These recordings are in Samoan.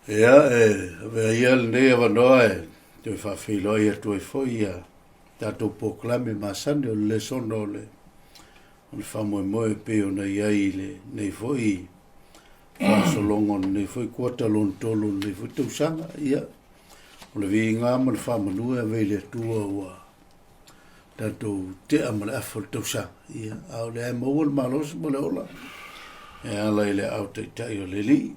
Ia, e avea ia lenei avanoa e toe faafeiloai atu ai foi ia tatou polokalame masani o le lesona o le o le faamoemoe e pei ona i ai i lenei foi faasologa o lenei foi kuata lona tolu o lenei foi tausaga. Ia, o le viiga ma le faamanu e ave i le Atua ua tatou tea ma le afa o le tausaga, ia, a o lea e maua le malosi ma le ola e ala i le aao taitai o le Alii.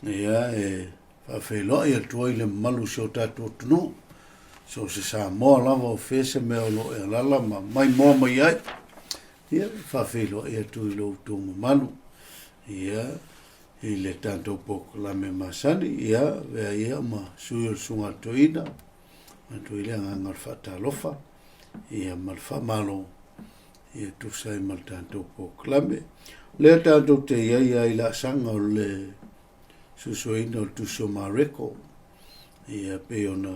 Ia, e faafeiloai atu ai le mamalu o si o tatou atunuu, so o se Samoa lava o fea se mea o lo o e alala ma maimoa mai ai. Ia, e faafeiloai atu i lo outou mamalu, ia, i le tatou polokalame masani, ia, avea ia ma sui o le Susuga a le Toeaina, atu ai le agaga o le faatalofa, ia, ma le faamalo, ia tusa ai ma le tatou polokalame. O lea tatou te i ai lava i laasaga o le suesueina o le tusi o Mareko, ia pei ona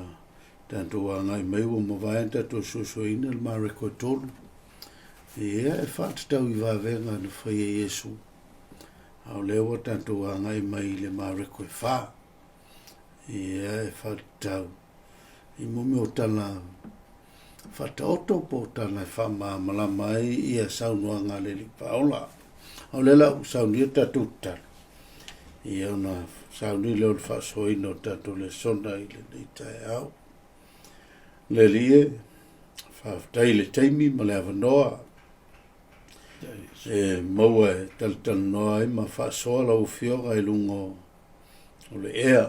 tatou agai mai ua mavae tatou suesueina le Mareko e tolu, ia e faatatau i vavega na faia e Iesu, a o lea ua tatou agai mai i le Mareko e fa, ia e faatatau i mo mea o tala faataoto po o tala e faamalamalama ai ia saunoaga a le Alii Paola. A o lea la ua saunia tatou tatalo, ia ona sauni lea o le faasoaina o tatou lesona i lenei taeao. Le Alii e, faafetai i le taimi ma le avanoa e maua e talatalanoa ai ma faasoa lau Afioga i luga o le ea.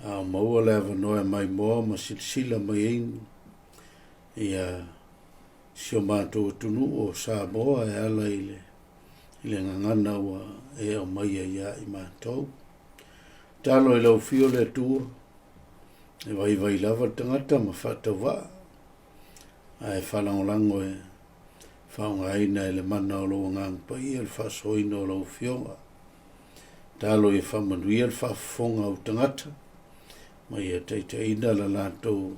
A o maua le avanoa e maimoa ma silasila mai ai ia si o matou atunuu o Samoa e ala i le, i le gagana ua e aumaia ia i matou. Talo i lau afio le Atua, e vaivai lava le tagata ma faatauvaa, ae faalagolago e faaaogaina e le mana o lou Agaga Paia le faasoaina o lau Afioga. Talo ia faamanuia le faafofoga a ou tagata, ma ia taitaiina la latou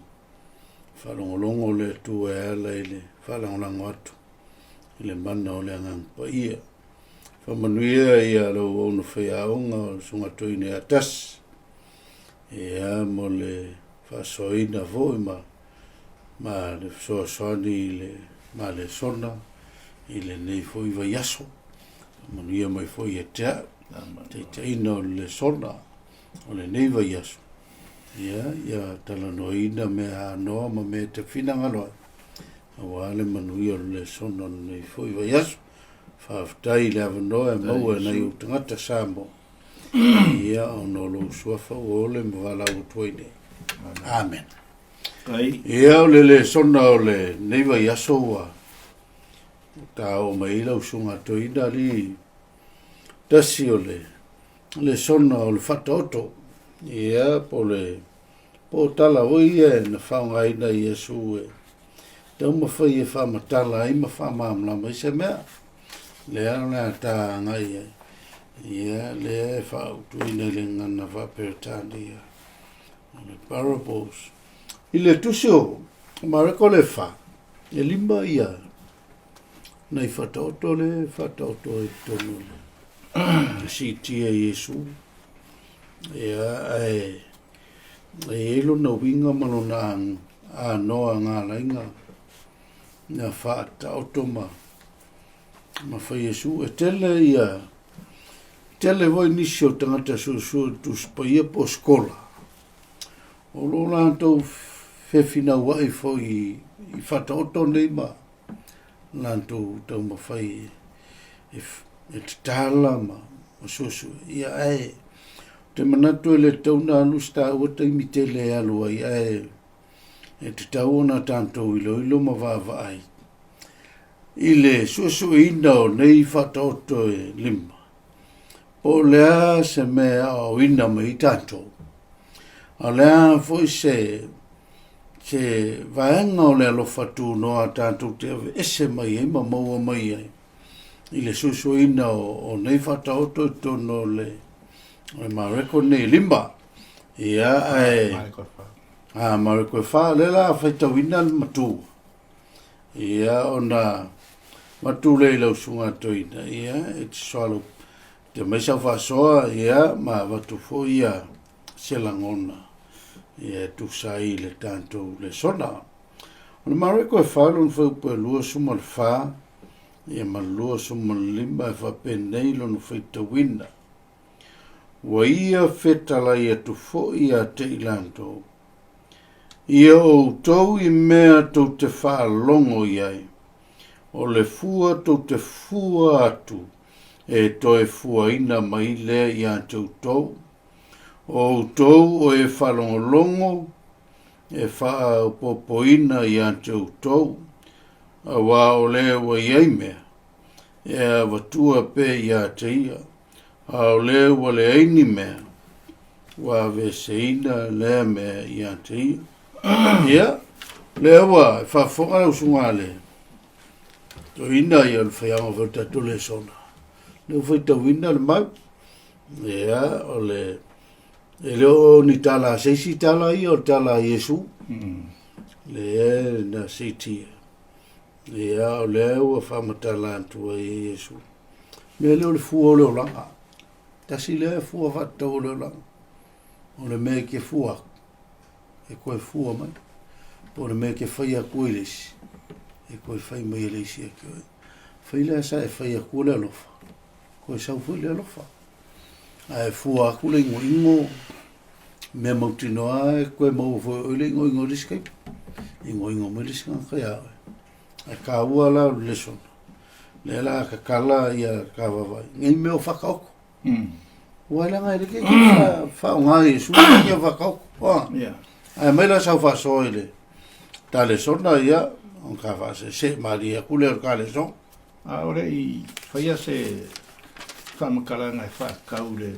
faalogologo le Atua e ala i le faalagolago atu i le mana o le Agaga Paia. Faamanuia ia lau auauna faiaoga o le Susuga Toeaina ia Tasi, ia mo le faasoaina foi ma ma le fesoasoani i le ma lesona i lenei foi vaiaso. Manuia mai foi ia te au, taitaiina o le lesona o lenei vaiaso. Ia, ia talanoaina mea anoa ma mea e te finagalo ai, aua le manuia o le lesona o lenei foi vaiaso. Faafetai i le avanoa e maua e nai ou tagata Samoa. Ia, ona o lou suafa ua ole ma valaau atu ai nei. Amen. Ia, o le lesona o lenei vaiaso ua ta oo mai ai lau susuga toeaina alii tasi o le lesona o le faataoto. Ia, po o le po o tala foi ia na faaaogaina e Iesu e taumafai e faamatala ai ma faamalamalama ai se mea. Lea o le a ta agai ai. Ia, lea e faautuina i le gagana faa-Peretania o le parables. I le tusi o Mareko le fa, e lima ia nai faataoto le faataoto ai totonu o le siitia e Iesu. Ia, ae e i ai lona uiga ma lona anoa galaiga na faataoto ma ma fai Iesu. E tele ia tele foi nisi o tagata suesue Tusi Paia po o skola O lo latou fefinauai foi i faataoto nei ma latou taumafai e tatala ma suesue. Ia ae ou te manatu e le tatau ona alu se taua taimi tele e alu ai, ae e tatau ona tatou iloilo ma vaavaai i le suesueina o nei faataoto e lima. Po o le a se mea e aoaoina mai ai tatou, a o le a foi se se vaega o le alofa tunoa tatou te aveese mai ai ma maua mai ai i le suesueina o, o nei faataoto i totonu o le, o le Mareko nei e lima. Ia, ae... A, Mareko e fa, lea la faitauina le matua. Ia, ona matu lea i lau susuga toeaina, ia, e te soalo. Te mai sau faasoa, ia, ma avatu foi ia se lagona, ia e tusa ai i le tatou lesona. O le Mareko e 4 lona fuaiupu e 24, ia ma le 25 e faapenei lona faitauina. Ua ia fetalai atu foi ia te i latou, Ia outou i mea tou te faalogo i ai, o le fua tou te fua atu e toe fuaina mai lea ia te outou. O outou o e faalogologo e faaopoopoina ia te outou, auā o le ua i ai mea e avatua pea ia te ia, a o le ua leai ni mea, ua aveeseina lea mea ia te ia. Ia, lea ua e faafofoga lau usuga a le toeaina ia o le faiaoga foi o le tatou lesona. Lea ua faitauina le mau. Ia, o le e le o ni tala a se isi tala ia, o le tala a Iesu. Lea na siitia. Ia, o lea ua faamatala atu ai e Iesu. Mea lea o le fua o le olaga. Tasi lea fua faatatau o le olaga. O le mea e ke fua aku, e koe fua mai. Po o le mea e ke fai aku ai le isi, e koe fai mai e le isi ia te oe. Fai lea sa e fai aku le alofa, koe sau foi le alofa. Ae fua aku le igoigo, mea mautinoa e koe maua foi e oe le igoigo i le isi taimi. Igoigo mai le isi tagata ia oe. Ae taua la o le lesona. Lea la tatala ia ka vaavaai. Nei mea o whakaoko. Ua leaga e le ke ke whaonga i su ke whakaoko. Oa. Yeah. Ae mai la sau whasoa i le ta lesona ia, on ka whaase se mali aku le o ka lesona. A o le i whaia se whamakalanga e whakau le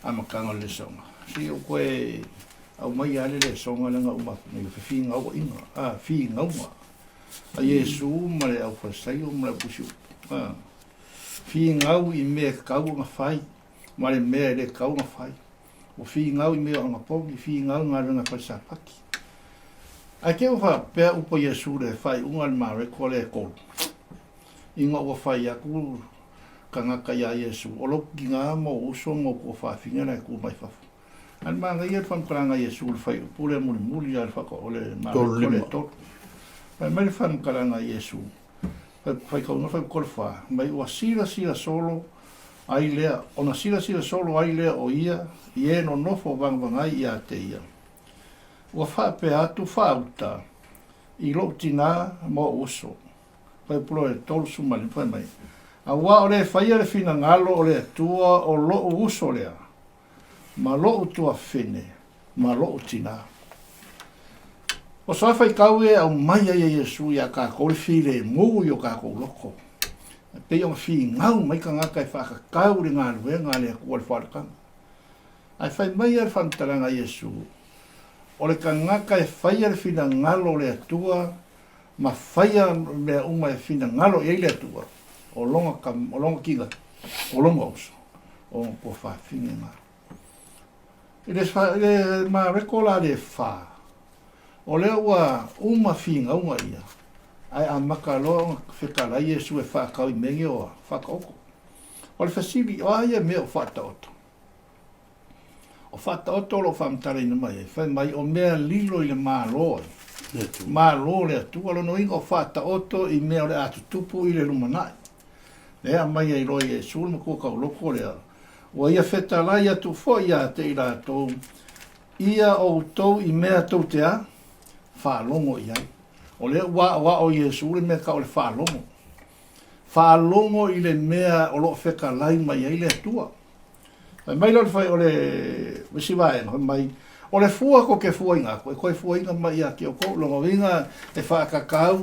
amataga o le lesonga. Se o koe aumai a le lesonga lea na uma atu nei, o fefigauaiga, a, figauga a Iesu ma le aufalesaio ma le aupusi upu, a, figau i mea e tatau ona fai ma le mea e le tatau ona fai. Ua figau i mea o anapogi, figau i galuega fai Sapati. Ae te i ua faapea upu a Iesu i le faaiuga o le Mareko lea e tolu, ina ua fai atu tagata iā Iesu, o lou tiga ma ou uso ma ou tuafafine la e tu mai fafo. A le manaia le faamatalaga a Iesu i le fuaiupu lea mulimuli lava o le Mareko lea e tolu. Fai mai le faamatalaga a Iesu, faitauina le fuaiupu 34, mai ua silasila solo ai lea, ona silasila solo ai lea o ia i e nonofo vagavagai ia te ia. Ua faapea atu faauta i lou tinā ma ou uso. Fuaiupu e 35 fai mai, Auā o le faia le finagalo o le Atua o loʻu uso lea, ma loʻu tuafafine, ma loʻu tinā. O so faitau e aumai ai e Iesu iā kākou le filemu i o kākou loko. E pei ona figau mai tagata e faatatau i le galuega a le Atua i le faaletaga. Ae fai mai ia le faamatalaga a Iesu, o le tagata e faia le finagalo o le Atua ma faia mea uma e finagalo i ai le Atua, o lona, o lona tina, o lona uso, o lona tuafafine na. I le, i le Mareko la le fa, o lea ua uma figauga ia, ae amata loa ona fetalai Iesu e faatau i mea nei o faataoto. O le fesili, o a ia mea o faataoto? O faataoto o lo o faamatalaina mai ai, fai mai o mea lilo i le Malo ai. Malo o le Atua, lona uiga o faataoto i mea o le a tutupu i le lumanai. Lea aumai ai loa Iesu le matua tauloko lea, ua ia fetalai atu foi ia te i latou, ia outou i mea tou te a? Faalogo i ai. O lea ua aoao Iesu le mea tau o le faalogo. Faalogo i le mea o lo o fetalai mai ai le Atua. Fai mai lea o le fai o le isi vaega, fai mai, o le fua tou te fuaina atu, e toe fuaina mai ia te outou. Lona uiga e faatatau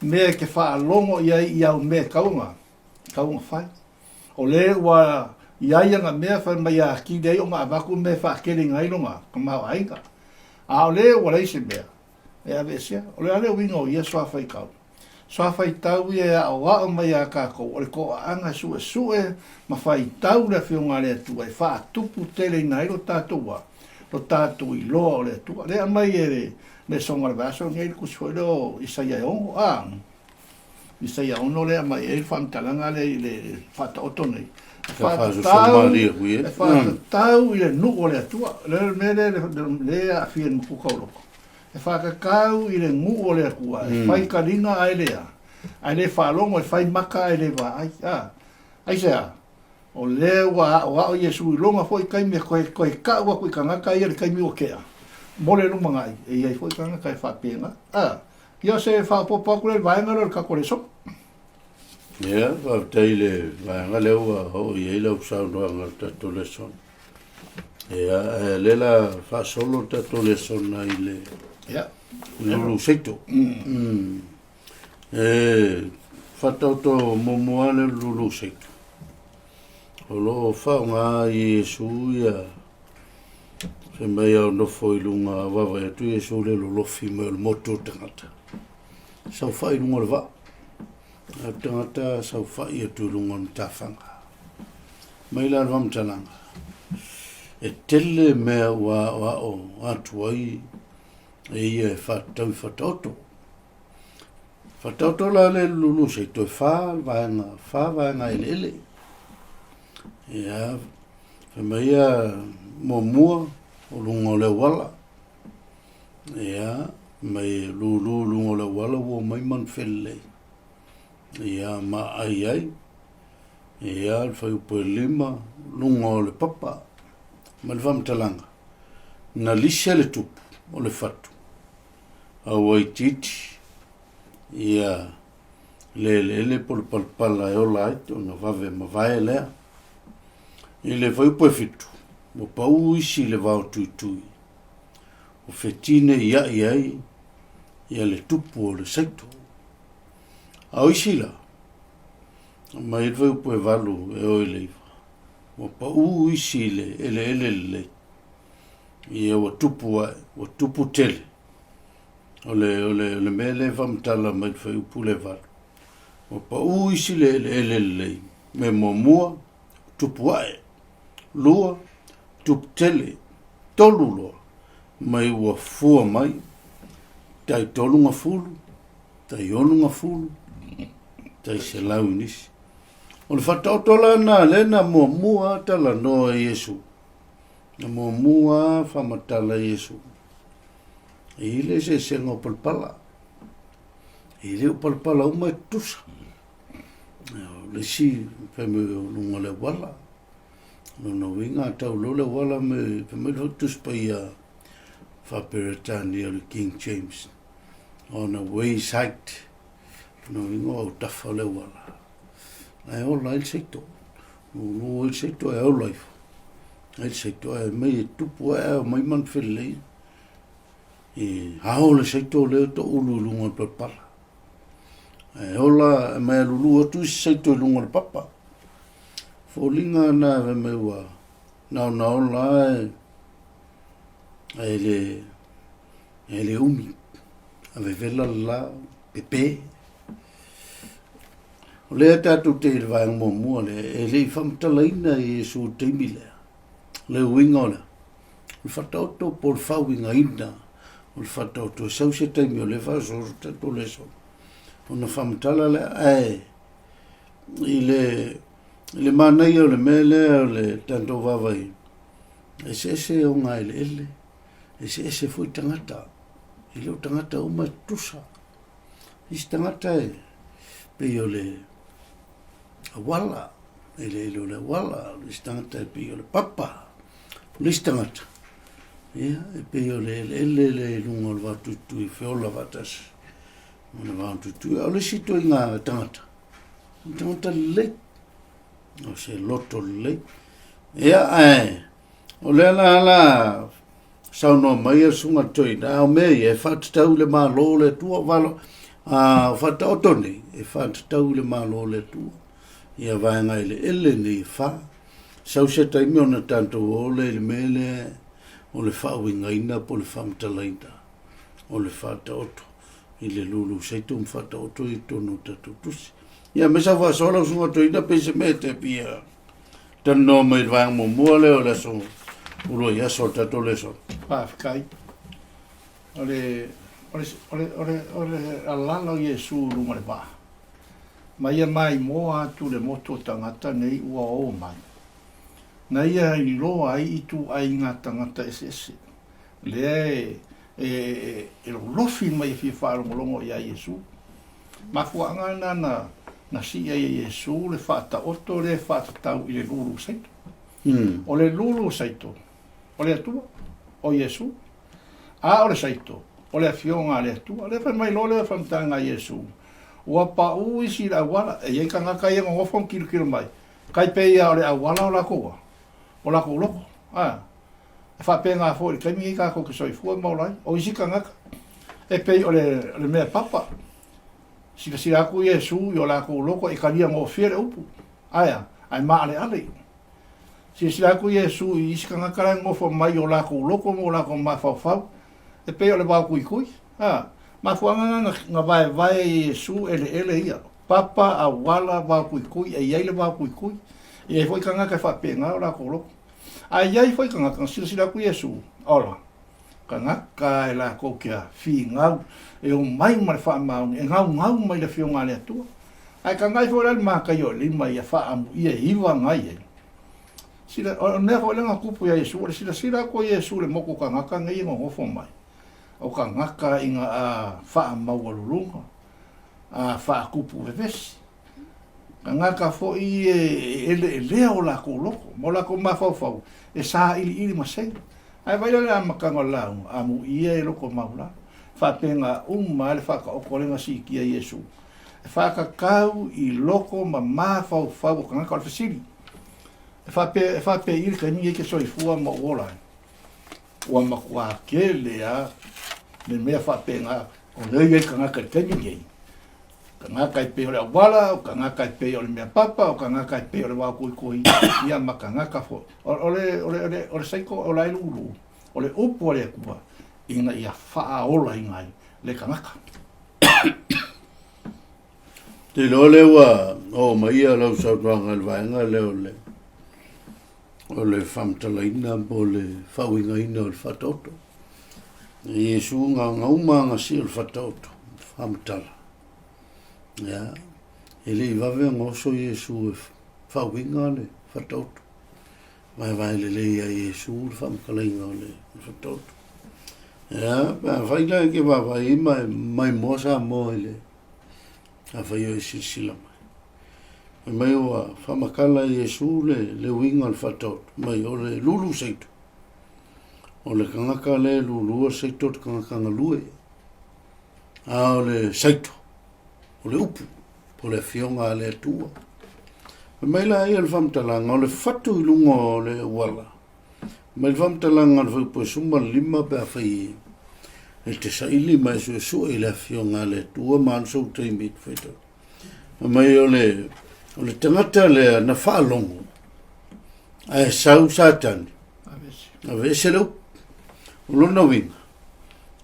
mea e te faalogo i ai i au mea e tatau ona, tatau ona fai. O le ua i ai ana mea fai mai e atili ai ona avatu mea e faateleina ai lona tamaoaiga. A o le ua leai se mea, e aveesea. O le a le uiga o ia suafaitau? Suafaitau ia e aoao mai iā kākou, o le toaaga e suesue ma faitau le Afioga a le Atua e faatupu teleina ai lo tatou a, lo tatou iloa o le Atua. Lea aumai e le lesona o le vaiaso lenei le tusi foi lea o Isaia e 6, a, Isaia 6 lea aumai ai le faamatalaga lea i le faataoto nei. Faatatau, e faatatau i le nuu o le Atua. O le mea lea lea e aafia i le mafuka o loko. E faatatau i le nuu o le Atua, e fai taliga ae le a, ae le faalogo, e fai maka ae le vaai. A, aisea? O lea ua aoao Iesu i lona foi taimi e toe, toe tau atu i tagata ia i le taimi ua tea, mo le lumanai, e i ai foi tagata e faapena. A, ia o se faaopoopo atu lea i le vaega lea o le tatou lesona. Ia, faafetai i le vaega lea ua oo i ai lau saunoaga i le tatou lesona. Ia, ae o lea la faasolo le tatou lesona i le Ia. lulu seito. Mm. E faataoto muamua le lulu seito. O lo o faaaoga Iesu ia fai mai a o nofo i luga vaavaai atu Iesu i le lolofi mai o le motu o tagata. Saofai i luga o le vaa. A o le tagata saofai atu i luga o le matafaga. Mai la le faamatalaga, e tele mea ua aoao atu ai e ia e faatatau i Faataoto. Faataoto la le lulu se i toe fa vaega, fa vaega eleele. Ia, fai mai ia muamua o luga o le auala. Ia, mai lulu i luga o le auala ua omai manufelelei. Ia, ma ai ai. Ia, le fuaiupu e 5, luga o le papa ma le faamatalaga. Na lisia le tupu o le fatu, a ua itiiti ia le eleele po o le palapala e ola ai ona vave mavae lea. I le fuaiupu e 7, ua pau isi i le vao tuitui. O fetineiai ai ia le tupu o le saito. A o isi la, mai le fuaiupu e 8 e oo i le 9, ua pau isi i le eleele lelei. Ia ua tupu ae, ua tupu tele. O le, o le, o le mea lea e faamatala mai le fuaiupu le 8. Ua pau isi le eleele lelei. Mea muamua, tupu ae. Lua, tupu tele. Tolu loa, mai ua fua mai, tai tolu gafulu, tai ono gafulu, tai selau i nisi. O le faataoto la na lea na muamua talanoa e Iesu. Na muamua faamatala Iesu. E i le eseesega o palapala. E le o palapala uma e tutusa. O le isi fai mai o luga o le auala. Lona uiga a tau loa le auala me fai mai le Tusi Paia faa-Peretania o le King James on a wayside. Lona uiga o autafa o le auala. Ae ola ai le seito. Lulu ai le seito ae ola ifo. Ai le seito ae mai e tupu ae ae omai manufelelei. E ao le seito lea toulu i luga o le palapala. Ae ola e mai lulu atu isi seito i luga o le papa. Foliga na fai mai ua na ona ola lava e le e le umi. A vevela le la, pepe. O lea tatou te i le vaega muamua lea, e le i faamatalaina e Iesu i le taimi lea, le uiga o lea, o le faataoto po o le faauigaina o le faataoto e sau se taimi o lea e faasoaso tatou lesona, ona faamatala lea, ae i le, i le manaia o le mea lea o le tatou vaavaai, eseese ogaeleele, eseese foi tagata, e le o tagata uma e tutusa. Isi tagata e pei o le auala, eleele o le auala, o le isi tagata e pei o le papa, o le isi tagata, ia, e pei o le eleele lea i luga o le vaotuitui e feola faatasi ma le vaotuitui. A o le isi ituaiga tagata, o le tagata lelei, o se loto lelei. Ia, ae o lea la la saunoa mai le Susuga i le Toeaina, a o mea ia e faatatau i le Malo o le Atua, valo, a o faataoto nei, e faatatau i le Malo o le Atua, ia vaega eleele nei e fa. Sau se taimi ona tatou o lea i le mea lea o le faauigaina po o le faamatalaina o le faataoto i le lulu seito ma faataoto i totonu o tatou tusi. Ia, me sau faasoa lau Susuga Toeaina pe se mea e te fia talanoa mai i le vaega muamua lea o le aso uluai aso o le tatou lesona. Faafetai. O le, o le, o le, o le, o le alala o Iesu i luga o le vaa. Ma ia maimoa atu le motu o tagata nei ua o mai, na ia iloa ai ituaiga tagata eseese, lea e, e, e lolofi mai e fia faalogologo iā Iesu. Mafuaaga lena na, na sii ai e Iesu le faataoto lea e faatatau i le lulu saito. O le lulu saito, o le Atua, o Iesu. A o le saito, o le Afioga a le Atua. Lea fai mai loa lea faamatalaga a Iesu, ua paʻū isi i le auala, e i ai tagata ia nonofo ma kilokilo mai, kai pei lava o le auala o lakou a, o lakou loko. A, e faapena foi i le taimi nei tatou te soifua ma ola ai. O isi tagata, e pei o le, o le mea papa. Silasila atu Iesu i o lakou loko e talia gofie le upu. Ae a? Ae maaleale. Silasila atu Iesu i isi tagata la e nonofo mai i o lakou loko ma o lakou mafaufau, e pei o le vao tuitui. A, mafuaaga na na, na vaevae ai e Iesu eleele ia, papa, auala, vao tuitui, e i ai le vao tuitui. E i ai foi tagata e faapena o lakou loko. Ae i ai foi tagata na silasila atu Iesu, ola, tagata e lakou ke finau e omai ma le faamaoni, e gaugau mai le Afioga a le Atua. Ae tagai foi la le mataia o lima ia faaamuia e iva na i ai. Sila, o le mea foi lea na tupu iā Iesu, o le silasila atu o Iesu i le motu o tagata nei e nonofo mai, o tagata ina a faamaualuluga, a faatupu vevesi, tagata foi e eleelea o lakou loko ma o lakou mafaufau e sailiili masei. Ae vaai la le amataga o le lauga, amuia e loko maulalo. Faapena uma lava le faataoto lea na siitia e Iesu e faatatau i loko ma mafaufau o tagata. O le fesili, e faapea, e faapei le taimi nei e te soifua ma ou ola ai? Ua matuā tele lava le mea faapena o lea e i ai tagata i le taimi nei. Tagata e pei o le auala, o tagata e pei o le mea papa, o tagata e pei o le vao koikoi, ia ma tagata foi. O, o le, o le, o le, o le saiko o la e lulu, o le upu a le Atua, ina ia faaolaina ai le tagata. Te iloa lea ua oo mai ia lau saunoaga i le vaega lea o le o le faamatalaina po o le faauigaina o le faataoto. E Iesu gaogauma aga sii o le faataoto, faamatala. Ia, e le i vave ona oso Iesu e faauiga le faataoto. Vaevae lelei ia Iesu le faamatalaina o le faataoto. Ia, pe afai la e ke vaavaai ma e maimoa Samoa i le afai o e silasila mai. Fai mai ua faamatala e Iesu le, le uiga o le faataoto mai o le lulu seito. O le tagata lea e lulua seito o le tagata galue. A o le saito, o le upu, po o le afioga a le Atua. Fai mai la ia le faamatalaga, o le fatu i luga o le auala, mai le faamatalaga o le fuaiupu e 15 pe afai e te saili ma e suesue i le afioga a le Atua ma alu sou taimi i te faitau. Fai mai o le, o le tagata lea na faalogo, ae sau Satani, aveese le upu. O lona uiga,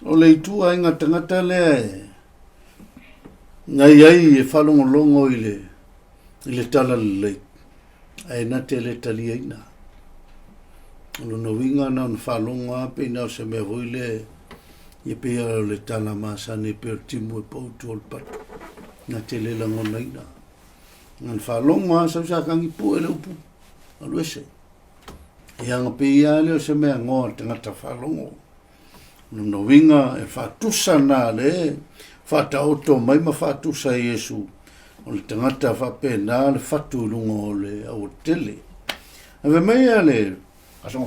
o le ituaiga tagata lea e na i ai e faalogologo i le, i le tala lelei, ae na te le taliaina. O lona uiga na ona faalogo lava pei na o se mea foi lea ia pei o le tala masani pei o le timu e pau i tua o le patu. Na te le lagonaina. Na ona faalogo lava sau Satani pue le upu, alu ese. Ia ona pei lava lea o se mea goa le tagata faalogo. Lona uiga e faatusa na le faataoto mai ma faatusa e Iesu o le tagata faapena le fatu i luga o le aualatele. Ave mai ia le,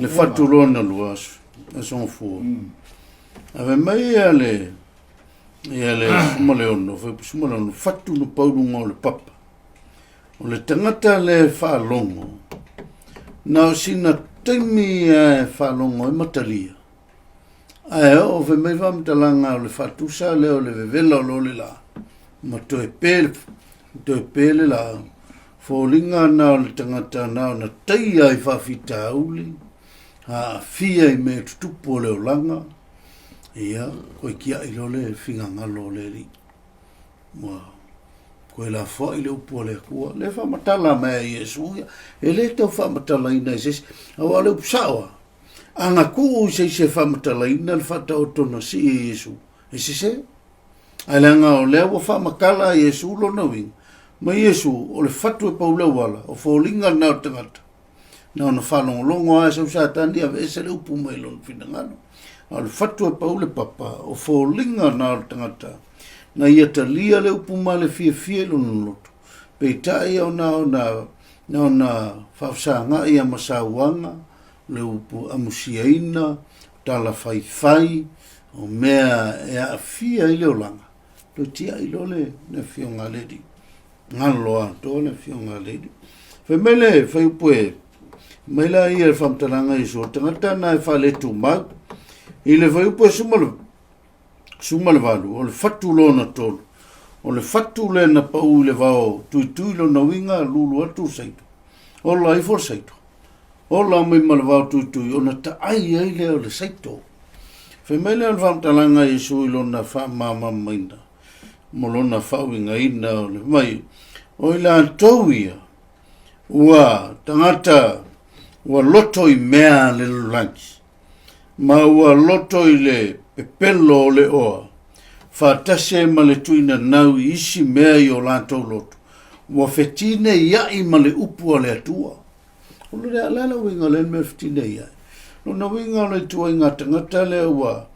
le fatu lona lua, aso gafua. Ave mai ia le, ia le 16, fuaiupu 16, fatu na pau luga o le papa. O le tagata lea e faalogo, na o sina taimi lava e faalogo ai ma talia, ae oo fai mai faamatalaga o le faatusa lea o le vevela o lo le la, ma toe pe, toe pe le la, foliga na o le tagata na ona taia i faafitauli, aafia i mea tutupu o le olaga, ia, koe tiai loa le finagalo o le Alii. Ua koe lafoai le upu a le Atua. Lea faamatala mai a Iesu ia, e le tau faamatalaina e se isi. Aua o le upu sao lava, a na tuu i se isi e faamatalaina le faataoto na sii e Iesu, e sese. Ae leaga o lea ua faamatala e Iesu lona uiga, Ma Iesu, o le fatu e pau le auala, o foliga lena o le tagata. Na ona faalogologo lava e sau Satani aveese le upu mai lona finagalo. A o le fatu e pau le papa, o foliga lena o le tagata. Na ia talia le upu ma le fiafia i lona loto. Peitai o na ona na ona faafesagaʻi a ma sauaga, le upu amusiaina, tala faifai, o mea e aafia ai le olaga, toe tiai loa le Afioga a le Alii. Galo atoa le Afioga a le Alii. Fai mai le fuaiupu e mai la ia le faamatalaga Iesu, o le tagata na e faaletumau. I le fuaiupu e 18, o le fatu lona tolu, o le fatu lea na pau i le vao tuitui lona uiga lulu atu le saito. Ola ifo le saito. Ola mai ma le vao tuitui ona taai ai lea o le saito. Fai mai lea o le faamatalaga a Iesu i lona faamalamalamaina mo lona faauigaina o le mai, o i latou ia ua tagata ua loto i mea a le lalolagi, ma ua loto i le pepelo o le oa, faatasi ai ma le tuuina nau i isi mea i o latou loto, ua fetineiaʻi ma le upu a le Atua. O le a le uiga o lea mea fetineiaʻi? Lona uiga o le ituaiga tagata lea ua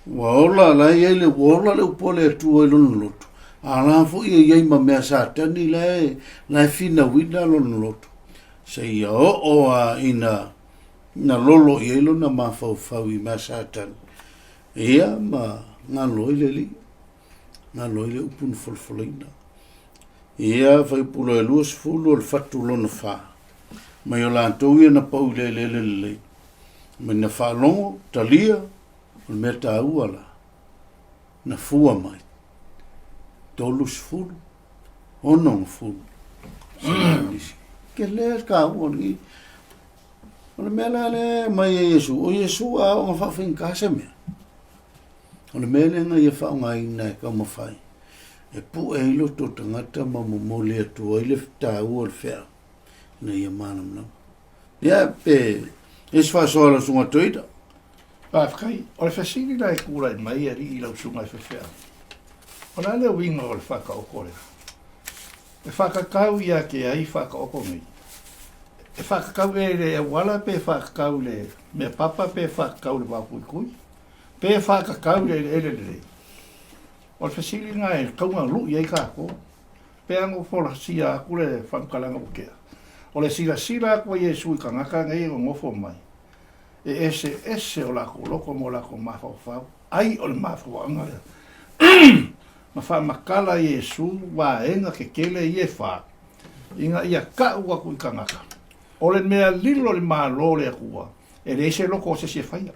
ua ola la e i ai le ua ola le upu a le Atua i lona loto, a la foi e i ai ma mea Satani la e la e finauina lona loto, seia oo a ina na lolo i ai lona mafaufau i mea Satani, ia ma galo ai le Alii, galo ai le upu na folafolaina. Ia, fuaiupu loa e 20 o le fatu lona fa, mai o latou ia na pau i le eleele lelei, mai na faalogo, talia, o le mea taua la, na fua mai, 30, 60, Ke lea taua o lenei. O le mea la lea e aumai e Iesu, o Iesu a oo ina faafaigata se mea, o le mea lea na ia faaaogaina e taumafai e pue ai loto o tagata ma momoli atu ai le taua o le feau ina ia malamalama. Ia, pe isi faasoa lau susuga Toeaina. Faafetai. O le fesili la e tulai mai alii i lau susuga i faifeau, o le a le uiga o le faataoto lea? E whakakau ia ke ai whakaoko nei. E whakakau e le auala pe whakakau le mea papa pe whakakau le wākuikui. Pe whakakau le ele lelei. O le fesili ngā e kaunga lui ai kākou. Pe ango folasia aku le whamkalanga o kea. O le silasila aku a Iesu i kangaka nei o ngofo mai. E ese ese o lākou loko mo lākou mafaufau. Ai o le mafuaga lea. Ma faamatala Iesu vaega kekele ia e fa, ina ia kau aku i kangaka. O le mea lilo i le Malo o le Atua, e leai se loko o se isi e faia.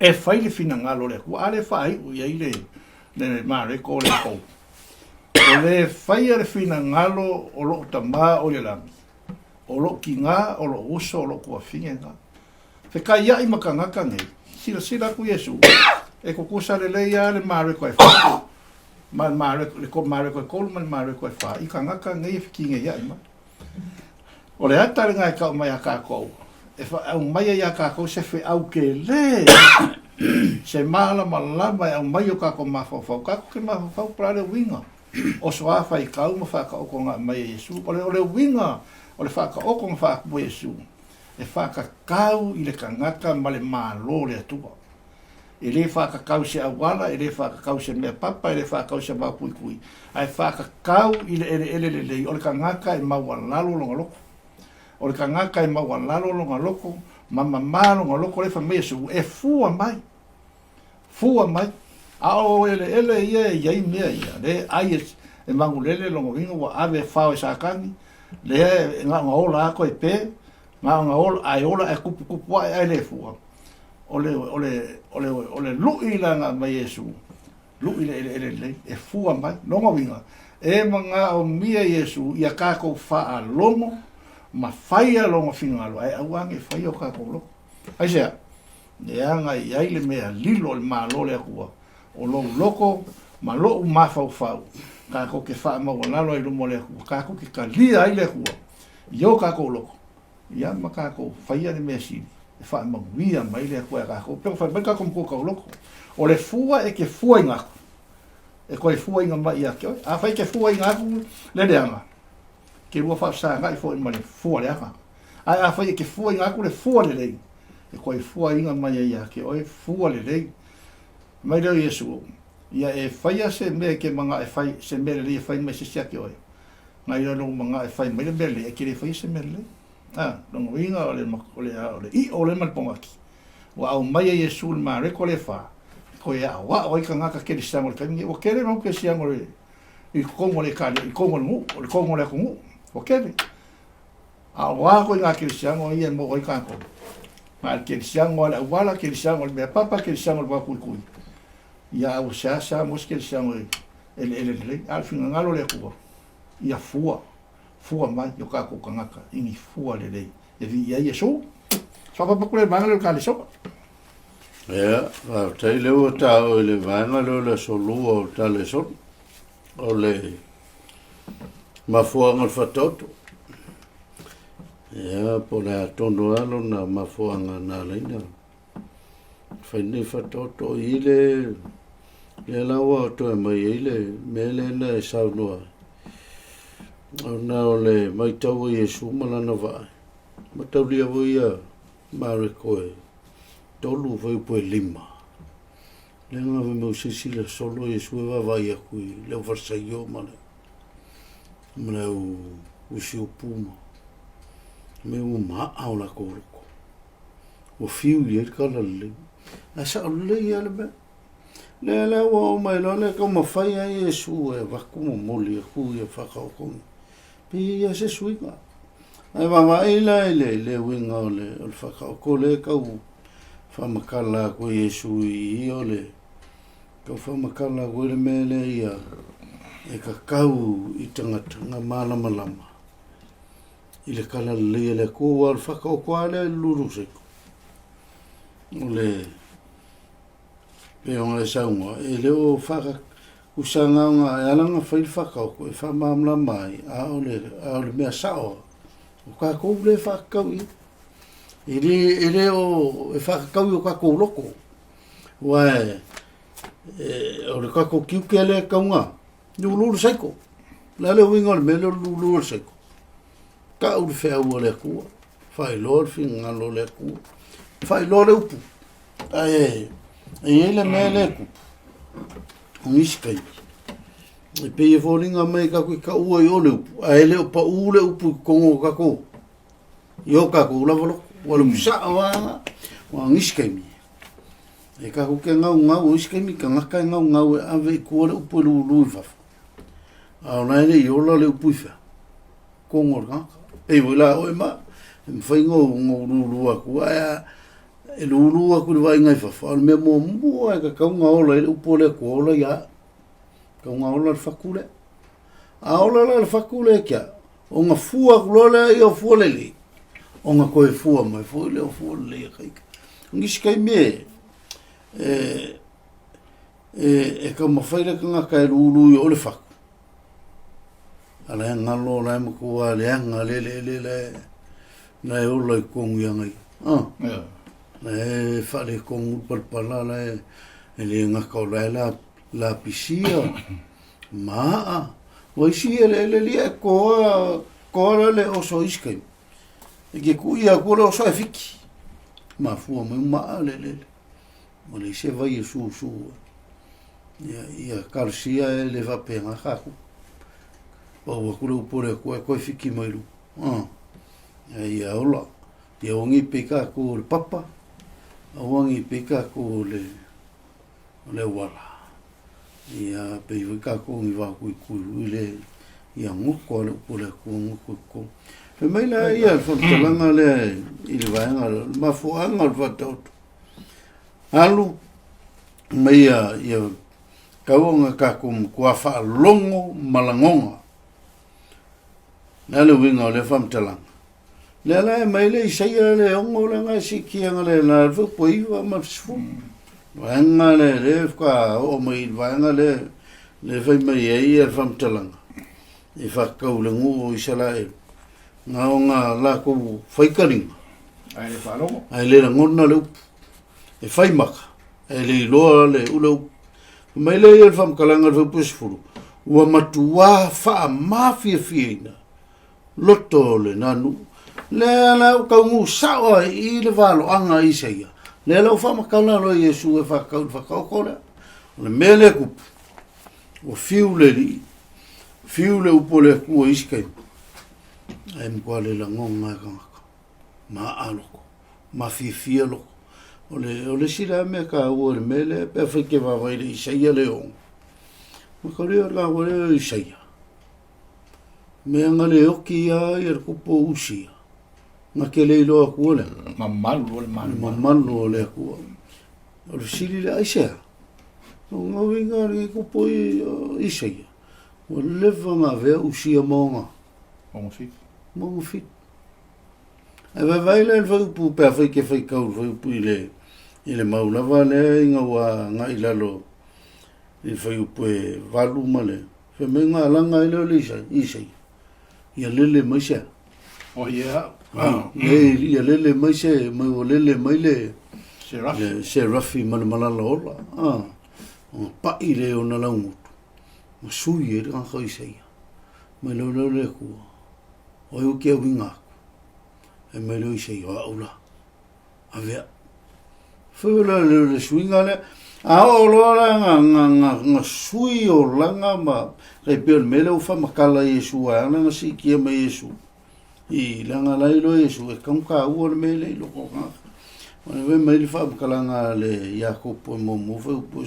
E fai le finagalo o le Atua, a le faaiu i ai le, le Mareko o le pou. O le faia le finagalo o lou Tamā o i le lagi, o lou kigā, o lou uso, o lou tuafine na. Fekaiaʻi ma kangaka nei, silasila aku Iesu, e kukusa lelei a le Mareko e fa, ma le Mareko, le Mareko e kolu ma le Mareko e fa, i kangaka nei e fekineiaʻi mai. O le ata lena e kau mai a kākou, e aumai ai iā kākou se feau kele, se mālamalama e aumai o kākou mafaufau. Kākou ke mafaufau po o le a le uiga o so a faitau ma faataotoga mai e Iesu. O le, o le uiga o le faataotoga faatu e Iesu, e faatatau i le tagata ma le Malo o le Atua. E le faatatau i se auala, e le faatatau i se mea papa, e le faatatau i se vao tuitui, ae faatatau i le eleele lelei o le tagata e maualalo lona loto. O le tagata e maualalo lona loto ma mamā lona loto, lea e fai mai Iesu, e fua mai. Fua mai. A o eleele ia e i ai mea ia, lea e ai e Magulele lona uiga ua ave e fao e Satani, lea e na ona ola atu e pe, na ona ola, ae ola ae tuputupu ae ae le fua. O le, o le, o le, o le lui la na aumai e Iesu, lui le eleele lelei, e fua mai. Lona uiga, e manaomia Iesu ia tatou faalogo ma faia lona finagalo, ae aua ne i faia o tatou loto. Aisea? Leaga e i ai le mea lilo o le Malo o le Atua, o lou loko ma loʻu mafaufau, kākou ke faamaualalo ai i luma o le Atua, kākou ke talia ai le Atua i o kākou loko, ia ma kākou faia le mea sili e faamanuia mai le Atua iā kākou. Pei ona fai mai kākou matua tauloko, o le fua e ke fua i gaku. E koe fuainga mai ia te oe. Afai e te fuainga aku le leaga, ke lua faafesagaʻi foi ma le fua leaga. Ae afai e te fuainga aku le fua lelei, e koe fuainga mai ai ia te oe fua lelei. Mai lea o Iesu, Ia e faia se mea e te manaʻo e fai, se mea lelei e fai mai se isi ia te oe. Nai lo lou manaʻo e fai mai le mea lelei, ae te le faia se mea lelei. A, lona uiga o le, o le, o le ʻiʻo lea ma le pogaki. Ua aumai e Iesu le Mareko lea e fa, e toe aʻoaʻo ai tagata kerisiano i le taimi nei. Ua tele mau kerisiano i i totonu o le ekalia, i totonu o le nuu, o le totonu o le atunuu, ua tele. A o a koe ngā kerisiano ia e maua ai kākou? Na le kerisiano a le auala, kerisiano o le mea papa, kerisiano o le wao kuikui. Ia a ua seasea mo se kerisiano e eleele lelei. A o le finagalo o le Atua, ia fua, fua mai i o kākou tagata i ni fua lelei. E viia ai Iesu. Faapapaku le vaega lea o le kalesoga. Ia, faafetai lea ua taua i le vaega lea o le aso lua o le talesoga. O le mafuaaga o le faataoto. Ia, po o le a tonu lava lona mafuaaga na ala ai ona fai lenei faataoto i le lea la ua toe aumai ai le mea lea na e saunoa ai. Ona o le matau a Iesu ma lana vaai, mataulia foi ia Mareko e tolu fuaiupu e lima. Lea na fai mai ua silasila solo Iesu e vaavaai atu i le au Farisaio ma le ma le au usiupu ma mea ua ma'a o latou loko. Ua fiu i ai le talalelei. Ae sao lelei lava le mea. Lea la ua oo mai loa lea taumafai lava Iesu e avatu momoli atu ia faataotoga. Pei e i ai se suiga. Ae vaavaai la i le, le uiga o le, o le faataoto lea e tau faamatala atu e Iesu i i o le tau faamatala atu ai le mea lea ia e tatau i tagata na malamalama i le talalelei a le Atua aua o le faataoto lava lea i le lulu saiko. O le pei ona e saunoa, e le o faatusaga ona e ala ona fai le faataoto e faamalamalama ai, a o le, a o le mea sao lava, o tatou lea e faatatau i ai. E le, e le o e faatatau i o tatou loto, aua e, e, o le tatou tiute lea e tatau ona lulu le saiko. O le a le uiga o le mea lea o le lulu o le saiko? Tau le feau a le Atua, faailoa le finagalo o le Atua, faailoa le upu. Ae e i ai le mea lea e tupu, o nisi taimi, e pei e foliga mai tatou te taua i o le upu, ae le o pau le upu i totonu o tatou, i o tatou lava loto. Ua le sao lava, aua o nisi taimi, e tatou te gaugau, o isi taimi tagata e gaugau e ave i tua le upu e lulu i fafo. A o la e le i ola le upu i fea? Totonu o le tagata. Pei foi la oe ma, e mafai ona ou lulu atu, ae e lulu atu i le vaaiga i fafo, a o le mea muamua e tatau ona ola ai le upu a le Atua, ola ia au. Tatau ona ola le fatu lea. A ola la le fatu lea ia te au, ona fua atu loa lea ia o fua lelei, ona toe fua mai foi lea o fua lelei a ka ika. O nisi taimi e, e, e, e taumafai le tagata e lulu i o le fatu, A la e galo, la e matua leaga le eleele la e, la e ola i totonu i aga ia. Ah. Yeah. La e faaletonu le palapala, la e, e le gata o la e la, lapisia, maa. Ua isi eleele lia e toa, toa la le oso i isi taimi. E ke kui atu le oso e fiki. Mafua mai maa le eleele. Ua leai se vai e susu ai. Ia, ia talosia e le faapena tatou. Pau atu le upu a le Atua e toe fiki mai luga. Ah. Ia, ia ola. Ia aua ne i pei tatou o le papa, aua ne i pei tatou o le, o le auala. Ia pei foi tatou ni vao tuitui foi le, ia goto lava le upu a le Atua, goto i totonu. Fai mai la ia le faamatalaga lea i le vaega lea, o le mafuaaga o le faataoto. Alu mai ia, ia tau ona tatou matua faalogo ma lagona. Le a le uiga o lea faamatalaga? Lea la e mai le Isaia le ono lea na siitia le la le fuaiupu e iva ma le sefulu. Vaega lea lea faatoa oo mai i le vaega lea lea fai mai ai ia le faamatalaga e faatatau i le nuu o Isaraelu na ona latou faitaliga Ae le faalogo. Ae le lagona le upu. E fai maka, ae le iloa le ule upu. Fai mai lea ia o le faamatalaga o le fuaiupu 10, ua matuā faamafiafiaina loto o lena nuu. Lea la ua taunuu sao ai i le valoaga a Isaia, lea la ua faamatala loa Iesu e faatatau i le faataoto lea. O le mea lea e tupu, ua fiu le Alii, fiu le upu a le Atua i isi taimi, ae matua le lagona e tagata, maa loko, mafiafia loko. O le, o le isi la mea taua i le mea lea, pe afai e te vaavaai i le Isaia lea e ono, mataulia o le taua lea o Isaia, Mea na le oti a ia le tupu o Usia, na te le iloa atua le mamalu o le Malo. Mamalu o le Atua. O le fesili lea, aisea? O ngā uiga o le tupu i Isaia, ua leva na avea Usia ma ona. Ona fitu. Ma ona fitu. Ae vaivai la i le fuaiupu pe afai e te faitau i le fuaiupu i le, i le mau lava lea ina ua agai i lalo i le fuaiupu e 8 ma le Fai mai na alaga ai lea o le Isaia, ia lele mai se a? O ia. Nei, ia lele mai se, mai ua lele mai le Serafi, le serafi ma le malala ola. Ah, ona paʻi lea i ona laugutu, ma sui ai le tagata o Isaia. Mai lea o le Atua, o ai ua te auiga atu? Fai mai lea o Isaia, o au la. Avea. Foi o le, le suiga lea. A oo loa la nga, nga, nga, nga sui olaga ma tai pei o le mea lea ua faamatala Iesu ai ala na siitia mai Iesu i leaga la iloa Iesu e tatau ona taua le mea lea i loko o tagata. O le fai mai le faamatalaga a le Iakopo e muamua fuaiupu e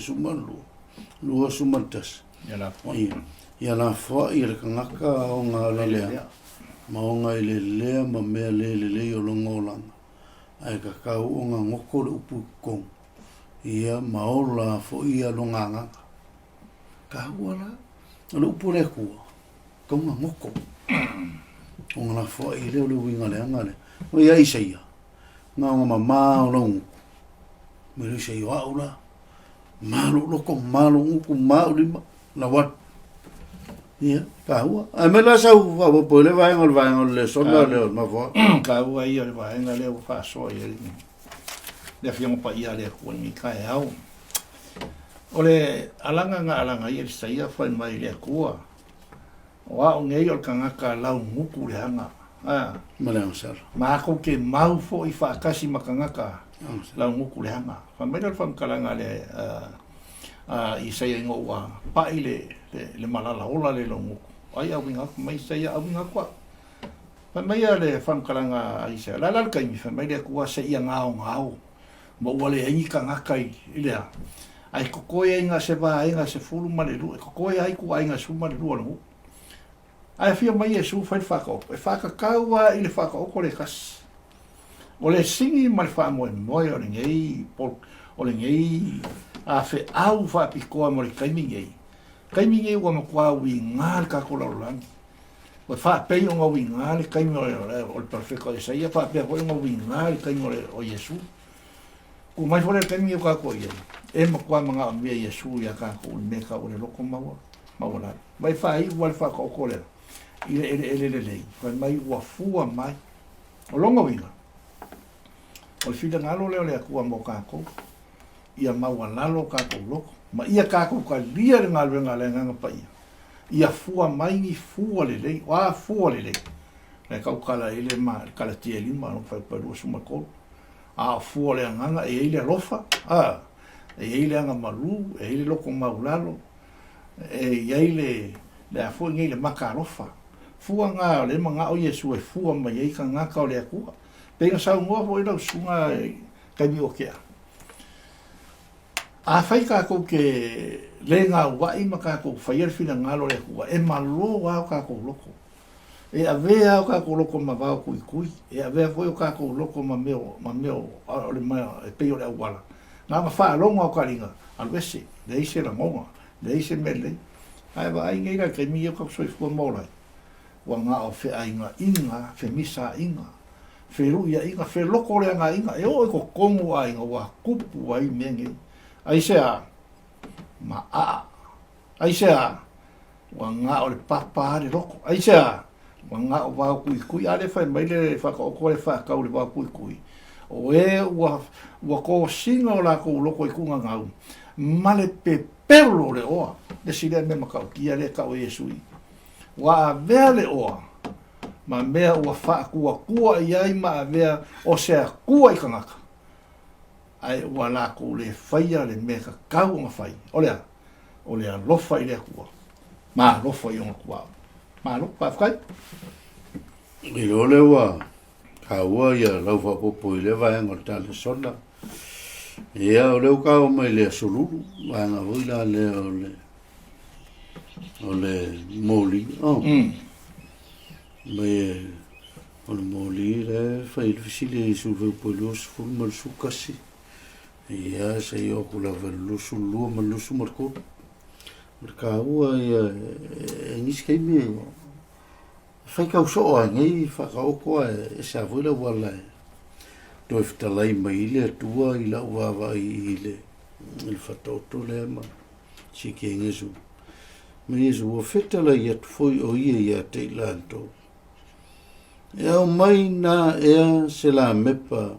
12, 21. Ia lafoai. Ia lafoai e le tagata ona ala leaga ma ona i le lea ma mea le lelei o lona olaga. Ae tatau ona goto le upu i totonu, ia ma ola foi ia lona agaga. Taua la, o le upu a le Atua, tatau ona goto. Ona lafoai lea o le uiga leaga lea. O ia Isaia, na ona mama o lau gutu. Mai le Isaia, o au la, ma lou loto, ma lou gutu, ma ou lima, lau atu. Ia, taua. Ae mai la sau faaopoopo i le vaega o le vaega o le lesona lea o le mafuaaga. Taua ia o le vaega lea ua faasoa i ai le Afioga Paia a le Atua i lenei taeao. O le alaga na alaga ai e Isaia fai mai i le Atua, o au nei o le tagata laugutu leaga. Ma le agasala. Matou te mau foi faatasi ma tagata laugutu leaga. Fai mai lea o le faamatalaga a le a Isaia ina ua paʻi le, le, le malala ola le laugutu. Ai auiga atu mai Isaia auiga atu au. Fai mai a le faamatalaga a Isaia, la la le taimi, fai mai le Atua seia gaogao, ma ua leai ni tagata i, i lea. Ae totoe ai na se vaega 12, e totoe ai ituaiga 12 o le nuu. Ae afio mai Iesu fai le faataoto, e faatatau lava i le faataoto le tasi. O le sini ma le faamoemoe o lenei o lenei feau faapitoa mo le taimi nei, taimi nei ua matua uiga le tatou lalolagi. Ua faapei ona uiga le taimi o le perofeta o Isaia, faapea foi ona uiga le taimi o Iesu. Tuu mai foi le taimi o tatou i ai, e matua manaomia Iesu iā tatou i le mea e tau o le loto maualalo. Ma e faaiu lava le faataoto lea i le eleele lelei, fai mai ua fua mai. O lona uiga, o le finagalo lea o le Atua mo tatou, ia maualalo o tatou loto, ma ia tatou talia le galuega a le Agaga Paia, ia fua mai ni fua lelei, o a fua lelei? Le tautala i le ma, le Kalatia e 5, lona fuaiupu e 23. A o fua o le Agaga, e i ai le alofa, a, e i ai le agamalu, e i ai le loto maulalo, e i ai le, le a foi nei, le maka alofa. Fua na o lea e manao Iesu e fua mai ai tagata o le Atua. Pei na saunoa foi lau susuga i taimi ua tea, afai tatou te le gauai ma tatou faia le finagalo o le Atua, e malo lava o tatou loto. E avea o tatou loto ma vao tuitui, e avea foi o tatou loto ma mea ma mea o le mea e pei o le auala. Na ona faalogo lava o taliga, alu ese, leai se lagona, leai se mea lelei. Ae vaai nei la i le taimi ia o tatou soifua ma ola ai, ua na o feaingaiga, femisaiga, feluiaiga, felokoleagaiga, e oo i totonu o aiga ua tupu ai mea nei. Aisea? Maaa. Aisea? Ua na o le papa a le loto. Aisea? Ua na o vao kuikui. A lea fai mai le whakaoko le whakau le vao kuikui. O e ua, ua kosina o lakou loto i kuga gau, ma le pepe. pepelo o le oa, le isi lea mea matautia lea e tau e Iesu i i. Ua avea le oa ma mea ua faatuatua i ai ma avea o se akua i tagata, ae ua latou le faia le mea e tatau ona fai, o le a? O le alofa i le Atua ma alofa i ona tuaoi. Malo, faafetai. Iloa lea ua taua ia lau faaopoopo i lea vaega o le ta lesona. Ia, o lea ua taua mai le Aso Lulu, vaega foi la lea o le o le moli. Oh. Mai e o le moli lea e fai le fesili e Iesu i le 20 ma le 11. Ia, seia oo atu lava i le 22 ma le 23. O le taua ia e nisi taimi e faitau soo lava i nei faataoto ae ese lava foi le auala e toe fetalai mai ai le Atua i lau vaavaai i le faataoto lea ma si ke Iesu. Ma Iesu ua fetalai atu foi o ia ia te i latou. E aumai na ea se lamepa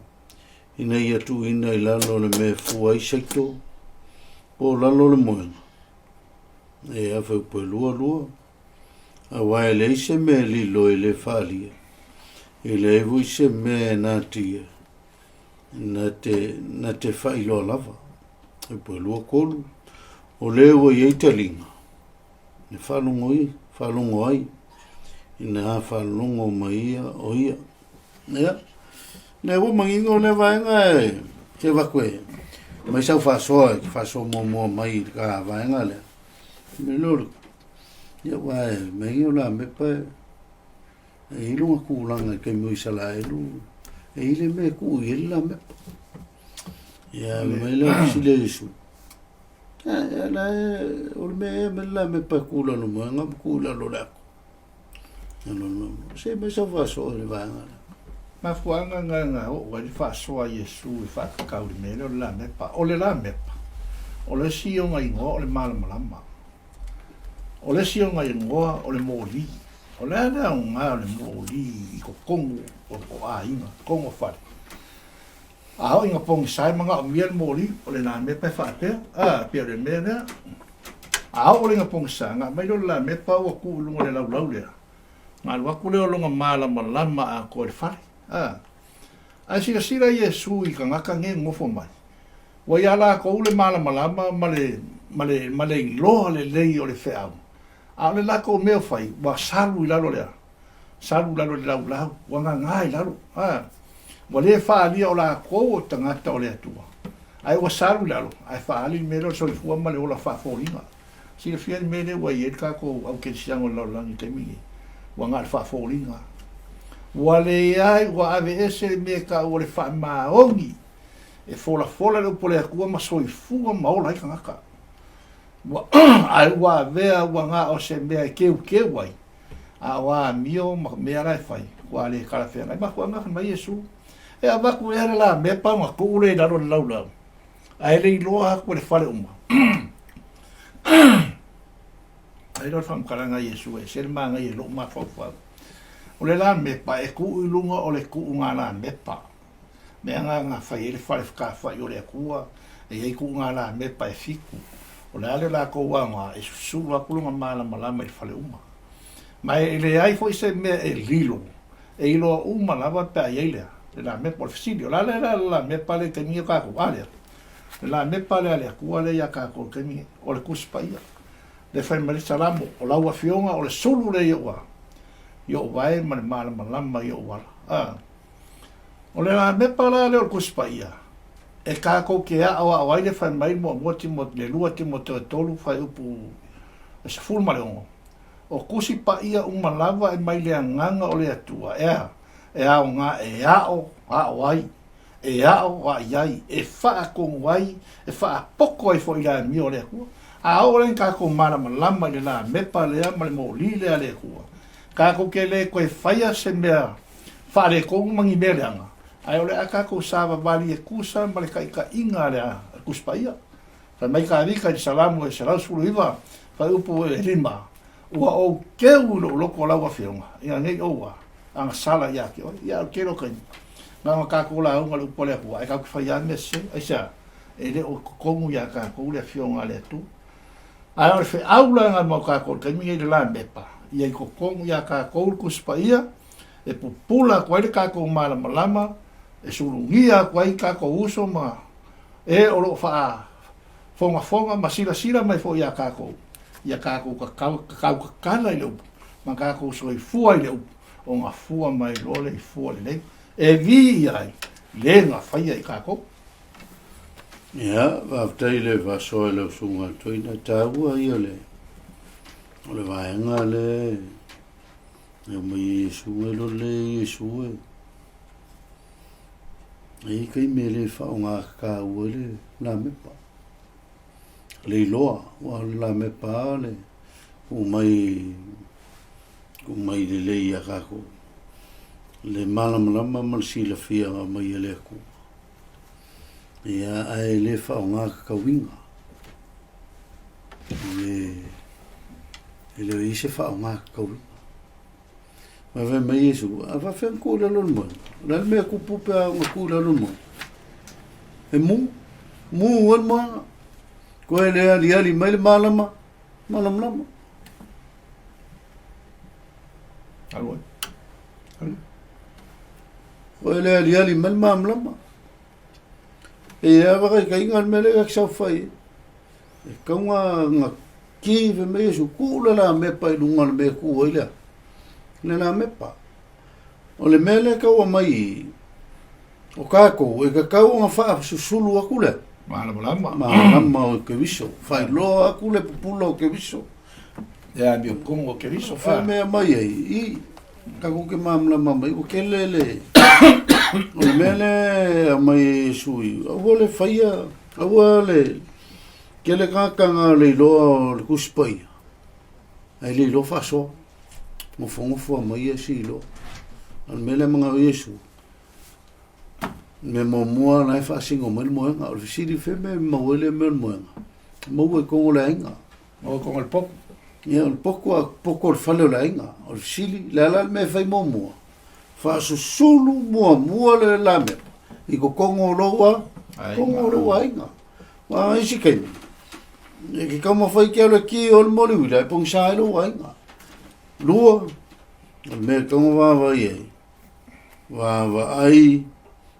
ina ia tuuina i lalo o le mea e fua ai saito po o lalo o le moega. E a fuaiupu e 22. Aua e leai se mea e lilo e le faaalia, e leai foi se mea e natia, na te, na te faailoa lava. Fuaiupu e 23. O le ua i ai taliga, e faalogo i, faalogo ai, ina faalogo mai ia o ia. Ia, lea ua manino lea vaega e te avatu e mai sau faasoa e te faasoa muamua mai i le ka vaega lea. Me lea o le, ia aua e manino la mepa e, e i ai lona tulaga i taimi o Isaraelu, e i ai le mea e tuu i ai le lamepa. Ia, mai lea o fesili a Iesu, e, la e, o le mea ea mai le lamepa e tuu i lalo moega ma tuu i lalo o le ato. Se mai sau faasoa i le vaega lea. Mafuaaga na na oo ai le faasoa a Iesu e faatatau i le mea lea o le lamepa. O le lamepa, o le isi ona igoa o le malamalama. O le isi ona igoa o le moli. O le a le aoga o le moli i totonu o aiga, totonu o fale? A oo ina pogisa e manaomia le moli, o le lamepa e faapea, a, pei o le mea lea. A oo lea ina pogisa, ona aumai lea o le lamepa ua tuu i luga o le laulau lea, ona alu atu lea o lona malamalama atoa i le fale. A. Ae silasila Iesu i tagata nei e nonofo mai, ua iā latou le malamalama ma le, ma le, ma le iloa lelei o le feau, a o le latou mea o fai, ua salu i lalo o le a? Salu i lalo o le laulau, ua gaga i lalo. A. Ua le faaalia o lakou o tagata o le Atua, ae ua salu i lalo, ae faaali le mea lea o le soifua ma le ola faafoliga. Silafia le mea lea ua i ai le tatou au kerisiano o le lalolagi i le taimi lenei, ua na o le faafoliga. Ua leai, ua aveese le mea e taua o le faamaoni e folafola le upu a le Atua ma soifua ma ola ai tagata. Ua, ae ua avea ua na o se mea e keukeu ai, A o amio ma mea la e fai, ua le talafeagai. Mafuaaga fai mai Iesu, E avatu ea le lamepa ona tuu lea i lalo o le laulau, ae le iloa atu e le fale uma. Ai lea o le faamatalaga a Iesu, e ese le manaia i lou mafaufau. O le lamepa e tuu i luga o le tuuga lamepa. Mea na na fai ai le fale fetafai o le Atua, e i ai tuuga lamepa e fitu. O le a le latou aoga e susulu atu lona malamalama i le fale uma. Ma e leai foi se mea e lilo, e iloa uma lava pe a i ai le a? Le lamepa. O le fesili, o le a le lamepa lea i taimi nei o tatou? A lea? Le lamepa lea a le Atua lea ia tatou i taimi nei, o le Tusi Paia. Lea fai mai le Salamo, o lau Afioga o le sulu lea i ou a? I ou vae ma le malamalama i ou ala. A. O le lamepa la lea o le Tusi Paia, e tatou te aoao ai le fai mai muamua Timote, le 2 Timoteo 3 fuaiupu 16, o Tusi Paia uma lava e mai le Agaga o le Atua, e a? E aoga e ao, ao ai, e aoai ai, e faatonu ai, e faapoto ai foi i le amio a le Atua. A oo lea ina tatou malamalama i le lamepa lea ma le moli lea a le Atua, tatou te le toe faia se mea faaletonu ma ni mea leaga, ae o le a tatou savavali e tusa ma le taitaiga a le Tusi Paia. Fai mai Kavika i le Salamo e 119, fuaiupu e 5, Ua ou keu i lou loto o lau Afioga, ina nei ou a, agasala ia te oe. Ia, o le tele o taimi, na ona tatou lauga i le upu a le Atua, ae tatou te fai lava mea sese. Aisea? E le o i totonu ia tatou le Afioga a le Atua. Ae o le feau la e mau kākou i le taimi nei i le lamepa, ia i totonu iā kākou le Tusi Paia, e pupula atu ai le kākou malamalama, e sulugia atu ai kākou uso ma e o lo o faafogafoga ma silasila mai foi iā kākou, ia kākou kakau, kakau kakala i le upu, ma kākou soifua i le upu, ona fua mai loa lea i fua lelei, e viia ai le na faia i kākou. Ia, faafetai i le faasoa i lau susuga Toeaina. E taua ia le, o le vaega lea e aumai e Iesu e lo le Iesu e. E i ai taimi e le faaaoga ai le lamepa. Le iloa, aua o le lamepa lava le tuu mai, tuu mai lelei ia tatou. Le malamalama ma le silafia na aumai e le Atua. Ia, ae le faaaoga tatauina. E le o i ai se faaaoga tatauina. Ma fai mai Iesu, a faafefea ona tuu i lalo le moega? O le a le mea e tupu pe a ona tuu i lalo le moega? E mu, mu ai le moega. Koe le aliali mai le malama, malamalama. Alu ai. Alu. Koe le aliali mai le malamalama. E ia whakaikainga le mea lea ki saofai. E kaunga nga ki fe mai Iesu, kuu le la mepa i lunga o le mea e kuu ai lea. Le la mepa. O le mea lea tau aumai i, o kākou, e tatau ona faasusulu atu lea. Malamalama. Malamalama o Keriso. Faailoa atu le pupula o Keriso. Le amiotonu o Keriso. Fea mea mai ai, i, tatou te malamalama mai, ua tele le, o le mea lea e aumai e Iesu i, aua le faia, aua le, tele tagata na le iloa o le Tusi Paia, ae le iloa faasoa. Nofonofo lava ma ia si iloa. A o le mea lea e manao Iesu, mea muamua la e faasino mai le moega. O le fesili, fea mea e maua ai lea mea o le moega? Maua i totonu o le aiga. Maua i totonu o le potu. Ia, o le potu, a potu o le fale o le aiga. O le fesili, le a la le mea e fai muamua? Faasusulu muamua le lamepa i totonu o lou a, totonu o lou aiga. Aua o isi taimi, e ke taumafai ke alu e ki o le moli uila e pogisa ai lou aiga. Lua, o le mea e tatau ona vaavaai ai, vaavaai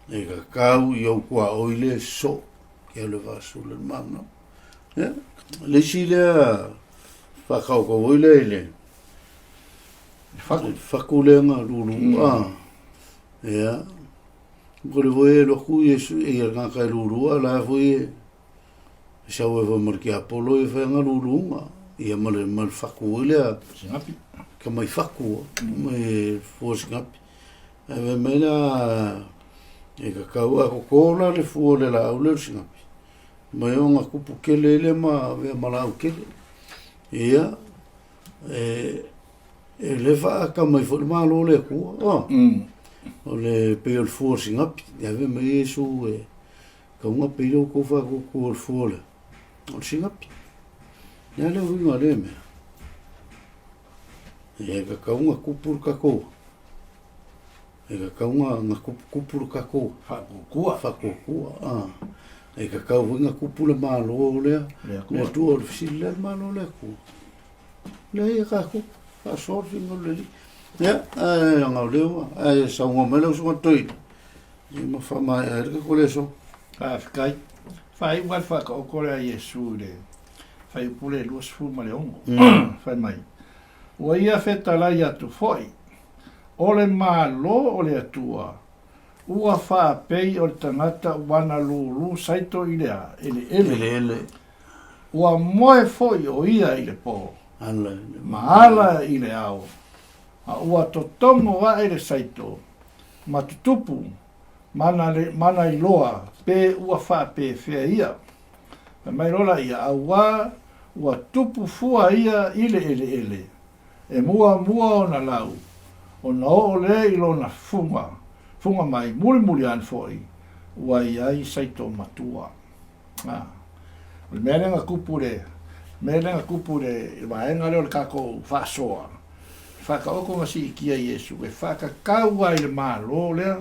e kakau i ou tuaoi le soo ke alu e faasula le malamalama. Ia, le isi lea faataotao ai lea i le Faku. Faku lea na lulu. Ah, ia. Ko le foi e alu atu Iesu e ia le tagata e lulu a la foi e sau ai foi ma le tiapolo e fai ana luluga ia ma le ma le faku foi lea Sinapi. ka mai faku mai fua sinapi. Ae fai mai la e kakau a koko la le fua o le laau lea o le sinapi. Mai ona kupu kele lea ma avea ma laau kele. Ia e E le faaka mai foi le Malo o le Atua, oh. O le pei o le fua o le sinapi, e ave mai Iesu e tauga pei le outou faatuatua o le fua o le, o le sinapi. Le a le uiga o lea mea? E tatau ona tupu le tatou, e tatau ona tuputupu le tatou Faatuatua. Faatuatua, ah. E tatau foi ona tupu le Malo lea, le Atua, o le fesili lea le Malo o le Atua. Leai e tatou, faasoa le finagalo o le Alii. Ia, ae leaga o lea ua, ae saunoa mai lau Susuga Toeaina, ia ma faamaea ai le tatou leso. Faafetai. Faaiu lava le faataoto lea a Iesu i le fuaiupu lea 26, fai mai, Ua ia fetalai atu foi, o le Malo o le Atua, ua faapei o le tagata ua na lūlū saito i le a? Eleele. Eleele. Ua moe foi o ia i le po, ma ala i le ao, a ua totogo aʻe le saito, ma tutupu, ma na iloa pe ua faapefea ia. Fai mai loa laia, Auā, ua tupu fua ia i le eleele, e muamua ona lau, ona oo lea i lona fuga, fuga mai, mulimuli ane foi, ua i ai saito matua. A. O le mea lea na tupu i le mea lea na tupu i le vaega lea o le tatou faasoa, le faataoto na siitia e Iesu e faatatau lava i le Malo lea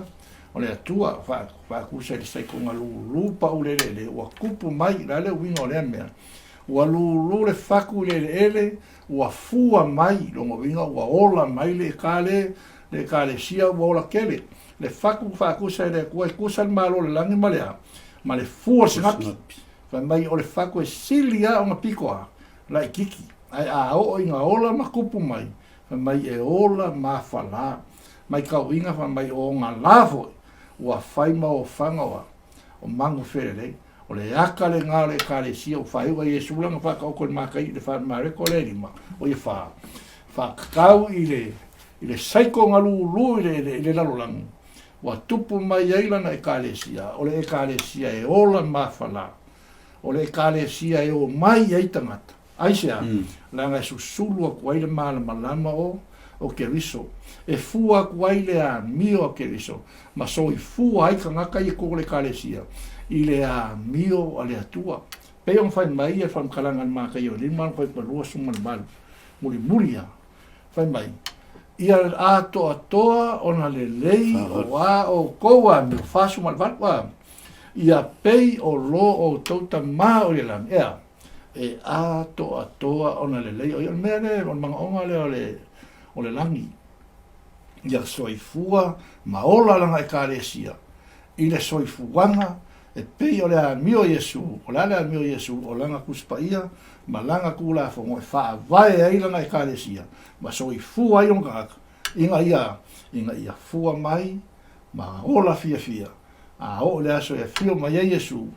o le Atua, faatusa i le saitoga lulu paulelele ua tupu mai. O le a le uiga o lea mea? Ua lūlū le faku i le eleele, ua fua mai, lona uiga ua ola mai le ekale, le ekalesia ua ola tele. Le faku faatusa e le Atua e tusa le Malo o le lagi ma le a? Ma le fua o le sinapi. Fai mai o le faku e sili lava ona pito a laititi, ae a oo ina ola ma tupu mai, fai mai e ola mafala. Maitauina fai mai o ona la foi ua fai ma ofaga o a? O manu felelei. O le aka lena o le Ekalesia ua faaiu ai Iesu lana faataoto i le mataia i le Mareko lea e lima, o ia fa, faatatau i le, i le saiko na lulu i le, i le lalolagi, ua tupu mai ai lana Ekalesia, o le Ekalesia e ola mafala, o le Ekalesia e omai ai tagata. Aisea? Leaga e susulu atu ai le malamalama o o Keriso, e fua atu ai le amio a Keriso, ma soifua ai tagata ia totonu o le Ekalesia i le amio a le Atua. Pei ona fai mai ia le faamatalaga a le Mataio 5 ma le 28, mulimuli lava, fai mai, Ia atoatoa ona lelei o a outou amio, 48, a, ia pei o lo outou Tama o i le lagi, ea? E atoatoa ona lelei. O le mea lea, o le manaoga lea o le, o le lagi. Ia soifua ma ola lana ekalesia i le soifuaga e pei o le amio o Iesu. O le a le amio o Iesu? O lana Tusi Paia ma lana Tulafono e faavae ai lana ekalesia ma soifua ai ona tagata ina ia, ina ia fua mai ma ola fiafia a oo i le aso e afio mai ai Iesu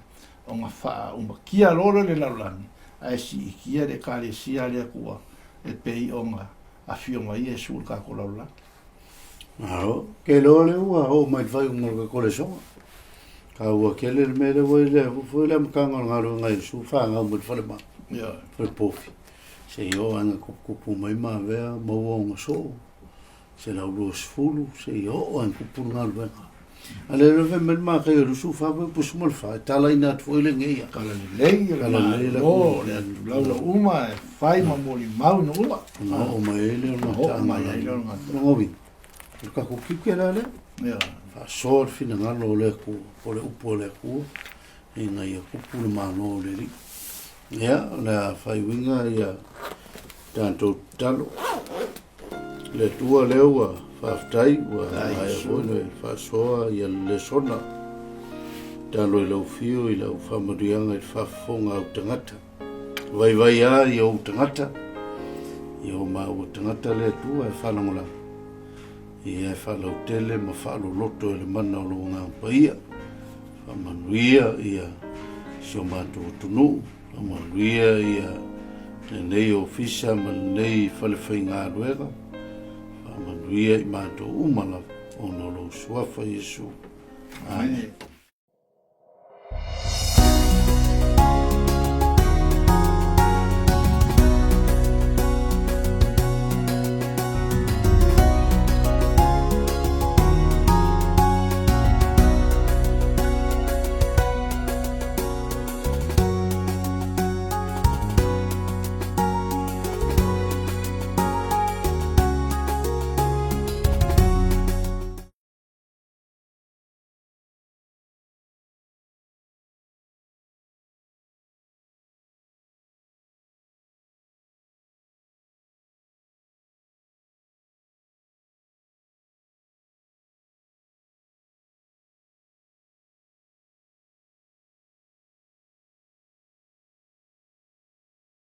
ona faaumakia loa lea o le lalolagi, ae siitia le Ekalesia a le Atua e pei ona afio mai Iesu i le tatou lalolagi. Malo, ke loa lea ua oo mai le faaiuga o le kolesoga. Taua tele le mea lea ua i le foi le amataga o le galuega a Iesu fanau mai le falemai. Fale pofi. Se i oo ina tuputupu mai ma avea maua ona soo. 120 seia oo lava ina tupu le galuega. A le lea fai mai le Mataio 24 fuaiupu 14, e talaina atu foi lenei ia. Tala lelei le Malo, le laulau uma e fai ma molimau ina uma. Ona oo mai ai lea o le gataaga. Lona uiga, o le tatou tiute la lea. Faasoa le finagalo o le Atua, po o le upu a le Atua, ina ia tupu le Malo o le Alii. Ia, o le a faaiuina ia tatou tatalo. Le Atua lea ua faafetai ua maea foi le faasoa ia le lesona. Talo i lau fio i lau faamanuiaga i le faafofoga a ou tagata. Vaivai a i ou tagata, i o maua tagata le Atua e faalagolago. Ia e faalautele ma faaloloto e le mana o lou Agaga Paia. Faamanuia ia si o matou atunuu. Faamanuia ia lenei ofisa ma lenei fale faigaluega. Faamanuia i matou uma lava ona o lou suafa Iesu. Amene.